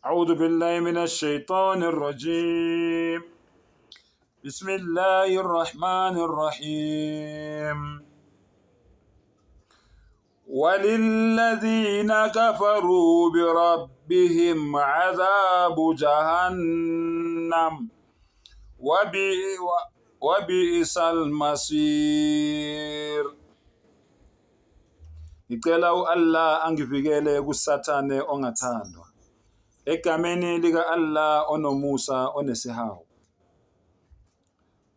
أعوذ بالله من الشيطان الرجيم بسم الله الرحمن الرحيم وللذين كفروا بربهم عذاب جهنم وبئس المصير. Ngicela u-Allah angivikele kuSathane ongathandwa. Egameni lika-Allah onomusa onesihawu.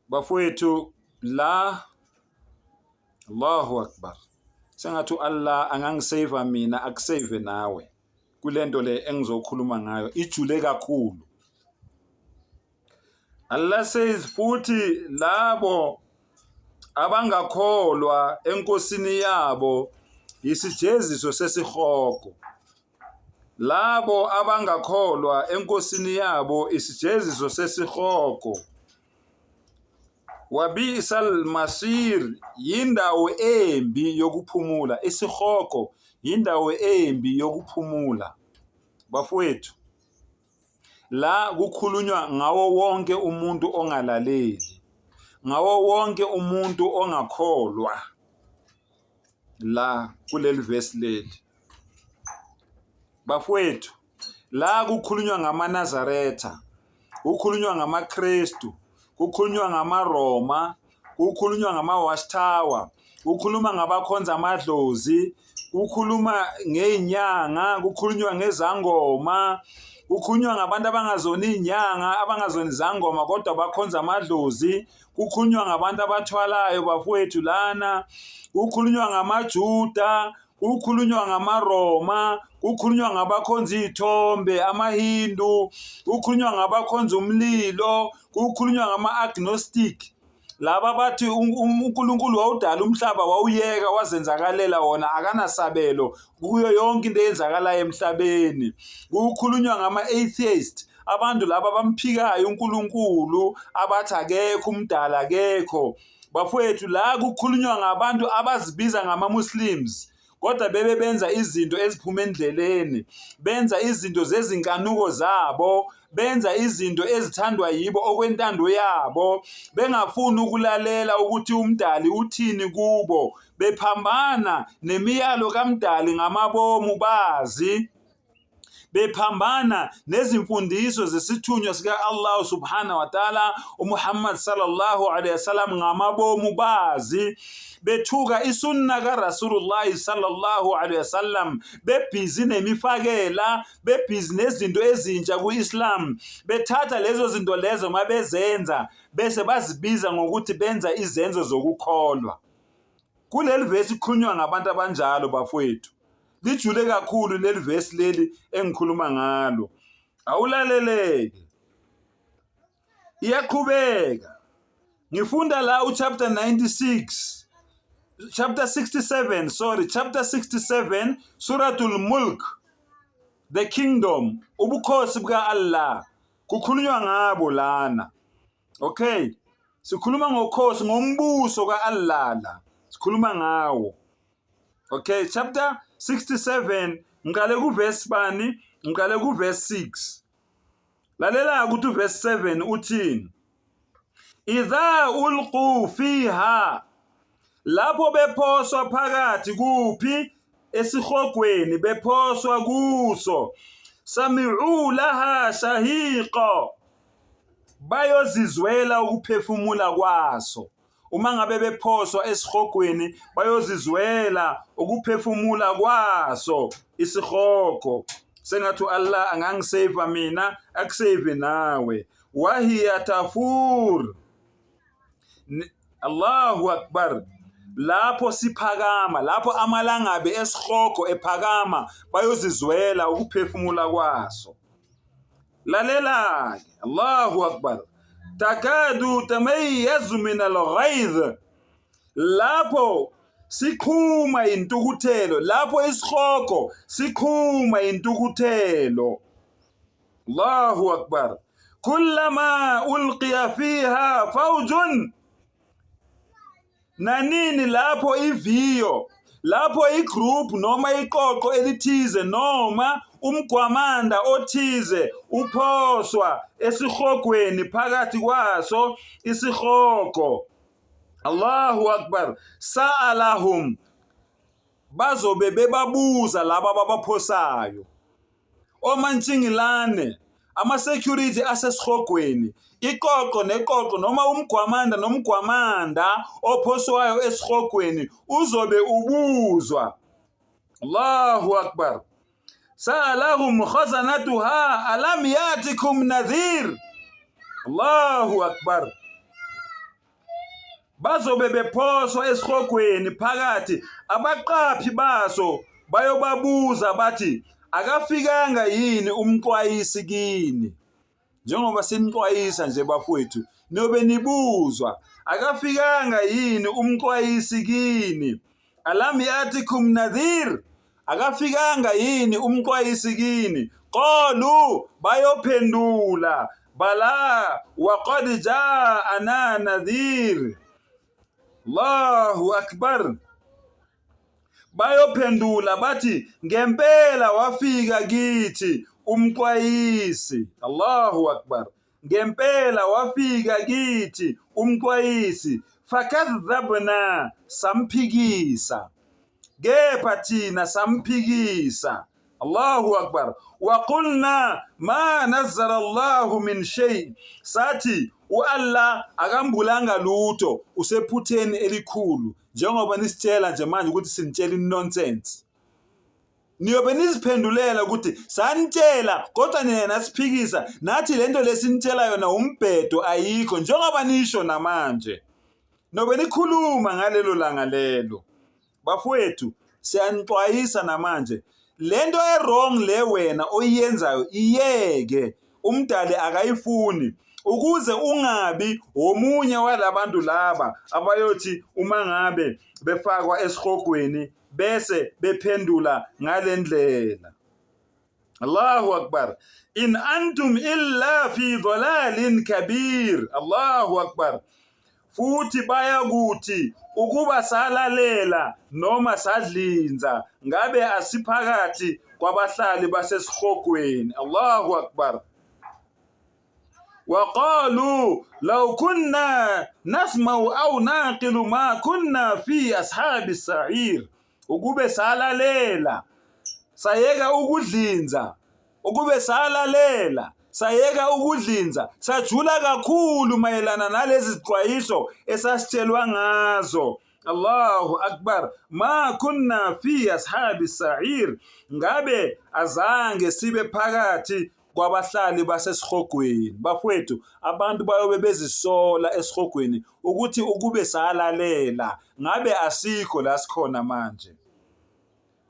Bafowethu la, Allahu Akbar. Sengathi u-Allah angangisave mina akusave nawe kulento le engizokhuluma ngayo, ijule kakhulu. Allah says, futhi labo abangakholwa enkosini yabo isijeziso sesihogo. Labo abangakholwa enkosini yabo isijeziso sesihogo. Wabisal masir, yindawo embi yokuphumula. Isihogo yindawo embi yokuphumula. Bafowethu, la kukhulunywa ngawo wonke umuntu ongalaleli, ngawo wonke umuntu ongakholwa la kuleli verse leli. Bafowethu, la kukhulunywa ngamaNazaretha, kukhulunywa ngamaKristu, kukhulunywa ngamaRoma, kukhulunywa ngama-Watchtower, kukhuluma ngabakhonza amadlozi, kukhuluma ngey'nyanga, kukhulunywa ngezangoma, kukhulunywa ngabantu abangazona iy'nyanga, abangazona izangoma kodwa bakhonza amadlozi, kukhulunywa ngabantu abathwalayo bafowethu lana, kukhulunywa ngamaJuda, kukhulunywa ngamaRoma, kukhulunywa ngabakhonza iy'thombe, amaHindu, kukhulunywa ngabakhonza umlilo, kukhulunywa ngama-agnostic. Laba bathi uNkulunkulu wawudala umhlaba wawuyeka wazenzakalela wona, akanasabelo kuyo yonke into eyenzakalayo emhlabeni. Kukhulunywa ngama-atheist, abantu laba abamphikayo uNkulunkulu, abathi akekho umdala, akekho. Bafowethu, la kukhulunywa ngabantu abazibiza ngama-Muslims kodwa bebe benza izinto eziphuma endleleni, benza izinto zezinkanuko zabo, benza izinto ezithandwa yibo okwentando yabo, bengafuni ukulalela ukuthi umdali uthini kubo, bephambana nemiyalo kamdali ngamabomu bazi, bephambana nezimfundiso zesithunywa sika-Allah subhanahu wa ta'ala uMuhammad sallallahu alaihi wasallam ngamabomu bazi, bethuka isunna kaRasulullah sallallahu alaihi wasallam, bebhizi nemifakela, bebhizi nezinto ezintsha ku-Islam, bethatha lezo zinto lezo mabezenza bese bazibiza ngokuthi benza izenzo zokukholwa. Kuleli vesi kukhulunywa ngabantu abanjalo bafowethu. Lijule kakhulu leli vesi leli engikhuluma ngalo. Awulaleleke. Iyaqhubeka. Ngifunda la uchapter 96, chapter 67, sorry, chapter 67, Suratul Mulk, the kingdom, ubukhosi buka Allah. Kukhulunywa ngabo lana. Okay. Sikhuluma ngokhosi, ngombuso kaAllah la. Sikhuluma ngawo. Okay, chapter 67, ngiqale ku verse bani? Ngiqale ku verse 6. Lalela ukuthi uverse 7 uthini. Idha ulqu fiha, lapho bephoswa phakathi kuphi? Esihogweni, bephoswa kuso. Sami'u laha shahiqa, bayozizwela ukuphefumula kwaso. Uma ngabe bephoswa esihogweni bayozizwela ukuphefumula kwaso isihogo. Sengathi u-Allah angangisave mina akusave nawe. Wahiya tafur, Allahu Akbar. Lapho siphakama, lapho amalangabi esihogo ephakama, bayozizwela ukuphefumula kwaso. Lalela-ke, Allahu Akbar. Takadu tamayyazu min al-ghaidh, lapho siqhuma intukuthelo, lapho isihogo siqhuma intukuthelo. Allahu Akbar. Kullama ulqiya fiha fawjun, nanini lapho iviyo, Lapho igroup noma iqoqo elithize noma umgwamanda othize uphoswa esihogweni phakathi kwaso isihogo. Allahu Akbar. Sa'alahum, bazobe bebabuza laba ababaphosayo. Omantshingilane, ama-security asesihogweni, iqoqo neqoqo noma umgwamanda nomgwamanda ophoswayo esihogweni uzobe ubuzwa. Allahu Akbar. Sa'alahum khazanatuha alam yatikum nadhir. Allahu Akbar. Bazobe bephoswa esihogweni phakathi, abaqaphi baso bayobabuza bathi, akafikanga yini umxwayisi kini? Njengoba sinixwayisa nje bafowethu, niyobe nibuzwa, akafikanga yini umxwayisi kini? Alam yatikum nadhir, akafikanga yini umxwayisi kini? Qalu, bayophendula, bala waqad jaana nadhir. Allahu akbar. Bayophendula bathi ngempela wafika kithi umxwayisi. Allahu akbar. Ngempela wafika kithi umxwayisi, fakadhabna, samphikisa, kepha thina samphikisa. Allahu akbar. Waqulna ma nazzala Allahu min shay, sathi u-Allah akambulanga lutho, usephutheni elikhulu, njengoba nisitshela nje manje ukuthi sinitshela i-nonsense. Niyobe niziphendulela ukuthi sanitshela kodwa nina nasiphikisa, nathi lento lesinitshela yona umbhedo, ayikho, njengoba nisho namanje. Nobe nikhuluma ngalelo langa lelo. Bafowethu, siyanixwayisa namanje, lento e-wrong le wena oyiyenzayo iyeke, umdali akayifuni, ukuze ungabi womunye walabantu laba abayothi uma ngabe befakwa esihogweni bese bephendula ngalendlela. Allahu akbar. In antum illa fi dhalalin kabir. Allahu akbar. Futhi bayakuthi ukuba salalela noma sadlinza ngabe asiphakathi kwabahlali basesihogweni. Allahu akbar. Waqalu law kunna nasma'u aw naqilu ma kunna fi ashabi sa'ir. Ukube salalela sayeka ukudlinza, ukube salalela sayeka ukudlinza, sajula kakhulu mayelana nalezi zixwayiso esasitshelwa ngazo. Allahu akbar. Ma kunna fi ashabi sa'ir, ngabe azange sibe phakathi kwabahlali basesihogweni. Bafowethu, abantu bayobe bezisola esihogweni ukuthi ukube salalela ngabe asikho la sikhona manje.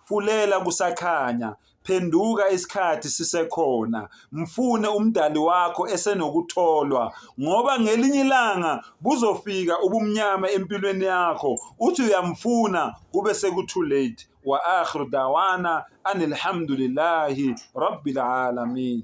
Fulela kusakhanya, phenduka isikhathi sisekhona, mfune umdali wakho esenokutholwa, ngoba ngelinye ilanga buzofika ubumnyama empilweni yakho, uthi uyamfuna kube seku-too late. Wa akhiru dawana anilhamdulillahi rabbil alamin.